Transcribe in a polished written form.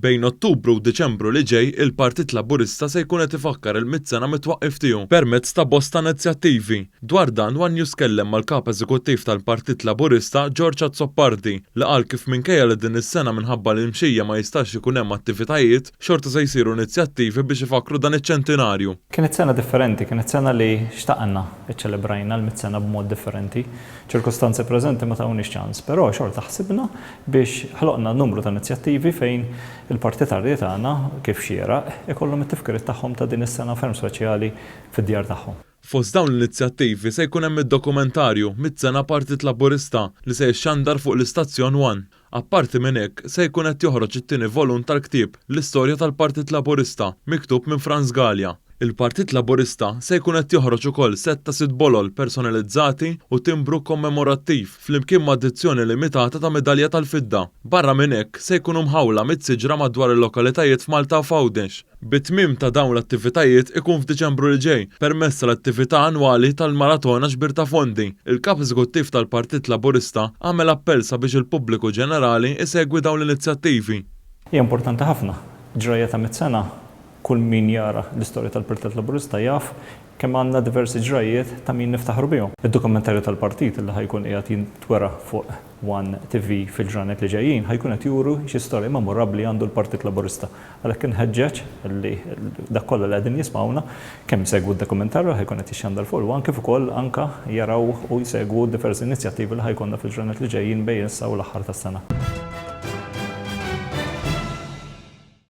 Bejn Ottubru u Diċembru li ġej, il-Partit Laburista se jkun qed ifakkar il-mitt sena mit-twaqqif tiegħu permezz ta' bosta inizjattivi. Dwar dan, one News tkellem mal-Kap Eżekuttiv tal-Partit Laburista, George Azzopardi, li qal kif minkejja li din is-sena minħabba l-imxija ma jistax ikun hemm attivitajiet, xorta se jsiru inizjattivi biex ifakkru dan iċ-ċentinarju. Kienet sena differenti, kienet sena li xtaqna ċċelebrajna l-mitt sena b'mod differenti. Ċirkustanzi preżenti ma tawniex ċans, però xorta ħsibna biex ħloqna numru ta' inizjattivi fejn il-partitarji tagħna, kif xieraq, ikollhom it-tifkiriet tagħhom ta' din is-sena ferm speċjali fid-djar tagħhom. Fost dawn l-inizjattivi se jkun hemm id-dokumentarju Mitt Sena Partit Laburista li se jixxandar fuq l-istazzjon one. Apparti minn hekk, se jkun qed joħroġ it-tieni volum tal-ktieb L-Istorja tal-Partit Laburista, miktub minn Frans Galea. Il-Partit Laburista se jkun qed joħroġ ukoll sett ta' sitt bolol personalizzati u timbru kommemorattiv flimkien ma' edizzjoni limitata ta' midalja tal-fidda. Barra minn hekk, se jkunu mħawla mitt siġra madwar il-lokalitajiet f'Malta u f'Għawdex. Bit-tmiem ta' dawn l-attivitajiet ikun f'Diċembru li ġej, permezz tal-attività annwali tal-Maratona Ġbir ta' Fondi. Il-Kap Eżekuttiv tal-Partit Laburista għamel appell sabiex il-pubbliku ġenerali isegwi dawn l-inizjattivi. Hija importanti ħafna. Ġrajja ta' mitt sena, kull min jara l-istorja tal-Partit Laburista jaf kemm għandna diversi ġrajjiet ta' min niftaħru bihom. Id-dokumentarju tal-partit li ħa jkun qiegħed jintwera fuq One TV fil-ġranet li ġejjin ħa jkun qed juru xi storja memorabbli għandu l-Partit Laburista. Għalhekk inħeġġeġ li dak kollha li qegħdin jismgħuna kemm isegwu d-dokumentarju li ħa jkun qed jixxandar fuq il-One kif ukoll anke jaraw u jsegwu diversi inizjattivi li ħa jkollna fil-ġranet li ġejjin bejn issa u l-aħħar tas-sena.